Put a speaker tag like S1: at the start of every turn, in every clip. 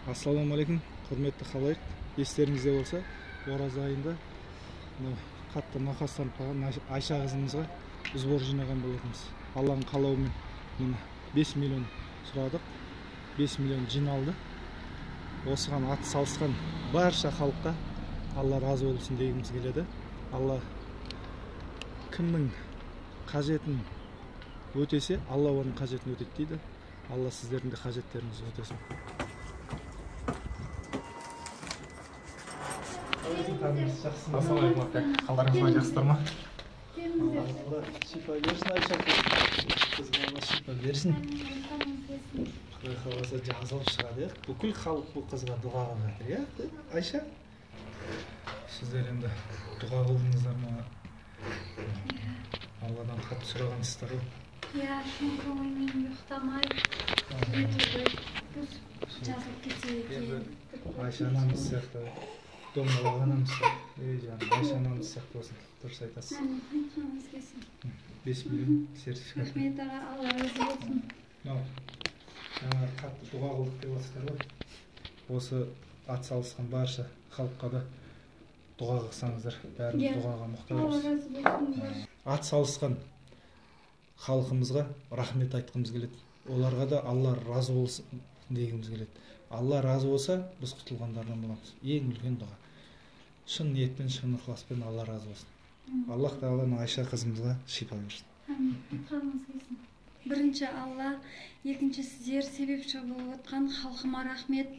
S1: Ассалаумағалейкум, құрметті халайық. Естеріңізде болса, ораза айында қатты науқастанып қалған Айша қызымызға сбор жинаған болатынбыз. Алланың қалауымен міне 5 миллион сұрадық, 5 миллион жиналды. Осыған ат салысқан барша халыққа Алла разы болсын дегіміз келеді. Алла кімнің қажетін өтесе, Алла оның қажетін өтеді дейді. Алла сіздердің де қажеттеріңізді өтесін. Ассалаумағалейкум, қалдарыңыз қалай, жақсыздар ма? Алла шипа берсін, Айша қызға Алла шипа берсін. Құдай қаласа жазылып шығады, иә? Бүкіл халық бұл қызға дұға қылып жатыр, иә? Айша, сіздер енді дұға қылдыңыздар ма? Алладан қатты сұрағансыздар ғой.
S2: Иә, шын көңілмен ұйықтамай, жазылып кетсе екен.
S1: Айша анамыз сияқты, домалақ анамыз сияқты, ей жаным, Айша анамыз сияқты болсын, дұрыс айтасыз.
S2: Айтқаныңыз келсін.
S1: 5 миллион сертификат.
S2: Рахмет аға, Алла разы болсын.
S1: Мынау жаңа қатты дұға қылдық деп отырсыздар ғой. Осы ат салысқан барша халыққа да дұға қылсаңыздар, бәріміз дұғаға мұқтажбыз.
S2: Алла разы болсын.
S1: Ат салысқан халқымызға рахмет айтқымыз келеді. Оларға да Алла разы болсын дегіміз келеді. Алла разы болса, біз құтылғандардан боламыз. Ең үлкен дұға. Шын ниетпен, шын ықыласпен Алла разы болсын. Аллах тағала Айша қызымызға шипа берсін.
S2: Әмин. Айтқаныңыз келсін. Бірінші Алла, екінші сіздер себепші болып отқан халқыма рахмет.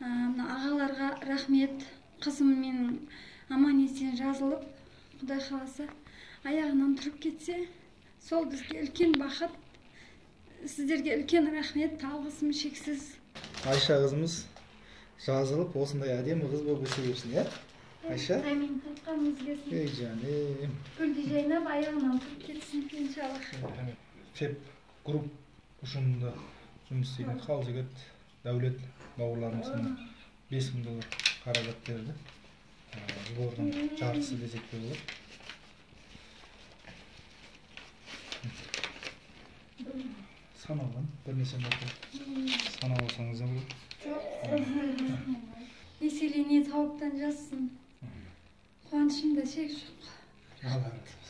S2: Мына ағаларға рахмет. Қызым менің аман есен жазылып, Құдай қаласа, аяғынан тұрып кетсе, сол бізге үлкен бақыт. Сіздерге үлкен рахмет, алғысым шексіз.
S1: Айша қызымыз жазылып, осындай әдемі қыз болып өсе берсін, иә? Айша?
S2: Әмин, айтқаныңыз келсін.
S1: Ей жаным.
S2: Гүлдей жайнап, аяғынан тұрып кетсін, иншаллах.
S1: Феп групп ұжымында жұмыс істейтін хал жігіт Дәулет бауырларымыз 5000 доллар қаражат берді. Сбордың жартысы десек те болады. Саналған бірнеше мәрте. Санап алсаңыз да болады.
S2: Жоқ. Еселене тауыптан жазсын. Қуанышымда шек жоқ.
S1: Алла разы болсын.